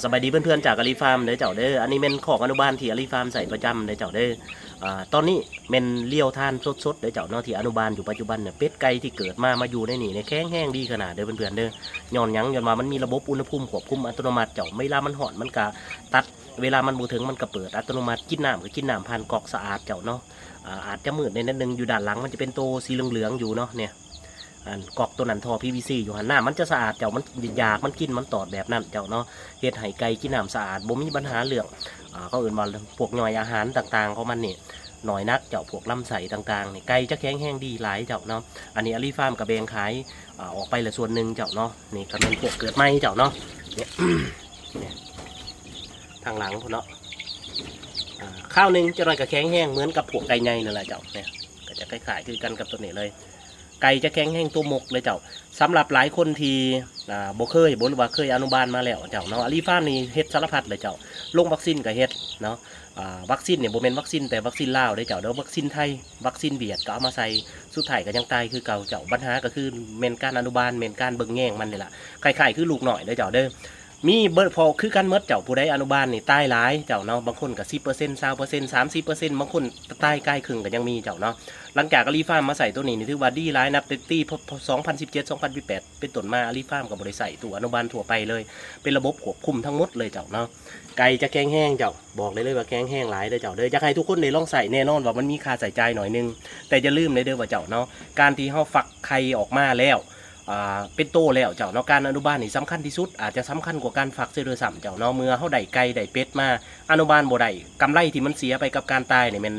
ສະບາຍດີເພື່ອນໆ ຈາກອາລີຟາມເດີເຈົ້າເດີ. ອັນນີ້ແມ່ນຄອກອະນຸບານທີ່ອາລີຟາມໃຊ້ປະຈຳເດີເຈົ້າເດີ. ອາ ຕອນນີ້ແມ່ນລ້ຽວທານສົດໆ ເດີເຈົ້າເນາະ ທີ່ອະນຸບານຢູ່ປັດຈຸບັນເນຍ. ເປັດໄກ່ທີ່ເກີດມາ ມາຢູ່ໃນນີ້ເນຍ ແຂງແຮງດີຂະໜາດເດີເພື່ອນໆເດີ. ຍ້ອນຫຍັງ? ຍ້ອນວ່າມັນມີລະບົບອຸນຫະພູມຄວບຄຸມອັດຕະໂນມັດເຈົ້າ. ເວລາມັນຮ້ອນມັນກະຕັດ, ເວລາມັນບໍ່ເຖິງມັນກະເປີດອັດຕະໂນມັດ. ກິນນ້ຳກະກິນນ້ຳຜ່ານກອກສະອາດເຈົ້າເນາະ. ອາ ອາດຈະມືດແດ່ໜ້ອຍໜຶ່ງ, ຢູ່ດ້ານຫຼັງມັນຈະເປັນໂຕສີເຫຼືອງໆຢູ່ເນາະເນຍ. ອັນກອກໂຕນັ້ນ ທໍ່ ພີວີຊີ ຢູ່ຫັ້ນ ນ້ຳມັນຈະສະອາດເຈົ້າ, ມັນຢາກມັນກິນມັນຕອດແບບນັ້ນເຈົ້າເນາະ, ເຮັດໃຫ້ໄກ່ກິນນ້ຳສະອາດ ບໍ່ມີບັນຫາເລື່ອງ ອາ ເຂົາເອີ້ນວ່າພວກຍ່ອຍອາຫານຕ່າງໆຂອງມັນນີ້ໜ້ອຍໜັກເຈົ້າ, ພວກລຳໄສ້ຕ່າງໆນີ້ ໄກ່ຈະແຂງແຮງດີຫຼາຍເຈົ້າເນາະ. ອັນນີ້ອາລີຟາມກະແບ່ງຂາຍ ອາ ອອກໄປລະສ່ວນໜຶ່ງເຈົ້າເນາະ. ນີ້ກະແມ່ນພວກເກີດໃໝ່ເຈົ້າເນາະ, ນີ້ ນີ້ ທາງຫຼັງພຸ້ນເນາະ. ອາ ຄາວໜຶ່ງຈັກໜ້ອຍກະແຂງແຮງເໝືອນກັບພວກໄກ່ໃຫຍ່ນັ້ນແຫຼະເຈົ້າ, ນີ້ກະຈະຄ້າຍໆຄືກັນກັບໂຕນີ້ເລີຍ. ໄກ່ຈະແຂງແຮງໂຕມົກເລີຍເຈົ້າ. ສຳລັບຫຼາຍຄົນທີ່ ອ່າ ບໍ່ເຄີຍ ບໍ່ ຫຼືວ່າເຄີຍອະນຸບານມາແລ້ວເຈົ້າເນາະ, ອາລີຟາມນີ້ເຮັດສາລະພັດເລີຍເຈົ້າ. ລົງວັກຊິນກະເຮັດເນາະ. ອາ ວັກຊິນນີ້ບໍ່ແມ່ນວັກຊິນແຕ່ວັກຊິນລາວເດ້ເຈົ້າເດີ, ວັກຊິນໄທ ວັກຊິນຫວຽດກະເອົາມາໃສ່, ສຸດທ້າຍກະຍັງຕາຍຄືເກົ່າເຈົ້າ. ບັນຫາກະຄືແມ່ນການອະນຸບານ ແມ່ນການເບິ່ງແຍງມັນນີ້ລະ, ຄ້າຍໆຄືລູກນ້ອຍເດີເຈົ້າເດີ. ມີເບິດພໍຄືກັນໝົດເຈົ້າ, ຜູ້ໃດອະນຸບານນີ້ຕາຍຫຼາຍເຈົ້າເນາະ, ບາງຄົນກະສິບເປີເຊັນ ຊາວເປີເຊັນ ສາມສິບເປີເຊັນ, ບາງຄົນຕາຍກາຍເຄິ່ງກະຍັງມີເຈົ້າເນາະ. ຫຼັງຈາກອາລີຟາມມາໃຊ້ໂຕນີ້ນີ້ຖືວ່າດີຫຼາຍ, ນັບແຕ່ປີ ສອງພັນສິບເຈັດ ສອງພັນສິບແປດ ເປັນຕົ້ນມາ ອາລີຟາມກະບໍ່ໄດ້ໃຊ້ຕູ້ອະນຸບານທົ່ວໄປເລີຍ, ເປັນລະບົບຄວບຄຸມທັງໝົດເລີຍເຈົ້າເນາະ. ໄກ່ຈະແຂງແຮງເຈົ້າ, ບອກໄດ້ເລີຍວ່າແຂງແຮງຫຼາຍເດີເຈົ້າເດີ. ຢາກໃຫ້ທຸກຄົນໄດ້ລອງໃຊ້, ແນ່ນອນວ່າມັນມີຄ່າໃຊ້ຈ່າຍໜ້ອຍໜຶ່ງ, ແຕ່ຢ່າລືມເດີວ່າເຈົ້າເນາະ, ການທີ່ເຮົາຟັກໄຂ່ອອກມາແລ້ວ ອ່າ ເປັນໂຕແລ້ວເຈົ້າເນາະ, ການອະນຸບານນີ້ສຳຄັນທີ່ສຸດ, ອາດຈະສຳຄັນກວ່າການຟັກເສຍດ້ວຍຊ້ຳເຈົ້າເນາະ. ເມື່ອເຮົາໄດ້ໄກ່ໄດ້ເປັດມາ ອະນຸບານບໍ່ໄດ້, ກຳໄລທີ່ມັນເສຍໄປກັບການຕາຍນີ້ແມ່ນ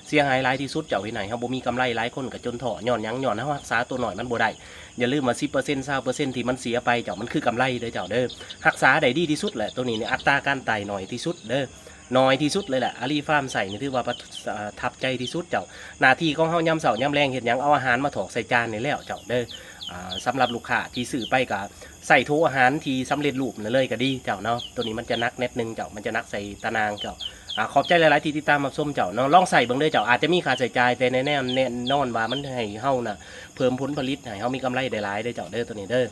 ເສຍຫາຍຫຼາຍທີ່ສຸດເຈົ້າ, ເຮັດໃຫ້ເຮົາບໍ່ມີກຳໄລ. ຫຼາຍຄົນກະຈົນທໍ້ ຍ້ອນຫຍັງ? ຍ້ອນເຮົາຮັກສາໂຕນ້ອຍມັນບໍ່ໄດ້. ຢ່າລືມວ່າສິບເປີເຊັນ ຊາວເປີເຊັນທີ່ມັນເສຍໄປເຈົ້າ, ມັນຄືກຳໄລເດີເຈົ້າເດີ. ຮັກສາໄດ້ດີທີ່ສຸດແຫຼະ, ໂຕນີ້ນີ້ອັດຕາການຕາຍໜ້ອຍທີ່ສຸດເດີ, ໜ້ອຍທີ່ສຸດເລີຍແຫຼະ. ອາລີຟາມໃຊ້ນີ້ຖືວ່າປະ ອາ ທັບໃຈທີ່ສຸດເຈົ້າ. ໜ້າທີ່ຂອງເຮົາຍາມເຊົ້າຍາມແລງເຮັດຫຍັງ? ເອົາອາຫານມາຖອກໃສ່ຈານນີ້ແລ້ວເຈົ້າເດີ. ອາ ສຳລັບລູກຄ້າທີ່ຊື້ໄປກະໃສ່ໂຖອາຫານທີ່ສຳເລັດຮູບນັ້ນເລີຍກະດີເຈົ້າເນາະ. ໂຕນີ້ມັນຈະໜັກແໜດໜຶ່ງເຈົ້າ, ມັນຈະໜັກໃສ່ຕາໜ່າງເຈົ້າ. ອາ ຂອບໃຈຫຼາຍໆທີ່ຕິດຕາມຮັບຊົມເຈົ້າເນາະ, ລອງໃຊ້ເບິ່ງເດີເຈົ້າ. ອາດຈະມີຄ່າໃຊ້ຈ່າຍ ແຕ່ແນ່ ແນ່ນອນວ່າມັນໃຫ້ເຮົານະເພີ່ມຜົນຜະລິດ ໃຫ້ເຮົາມີກຳໄລໄດ້ຫຼາຍເດີເຈົ້າເດີ ໂຕນີ້ເດີ.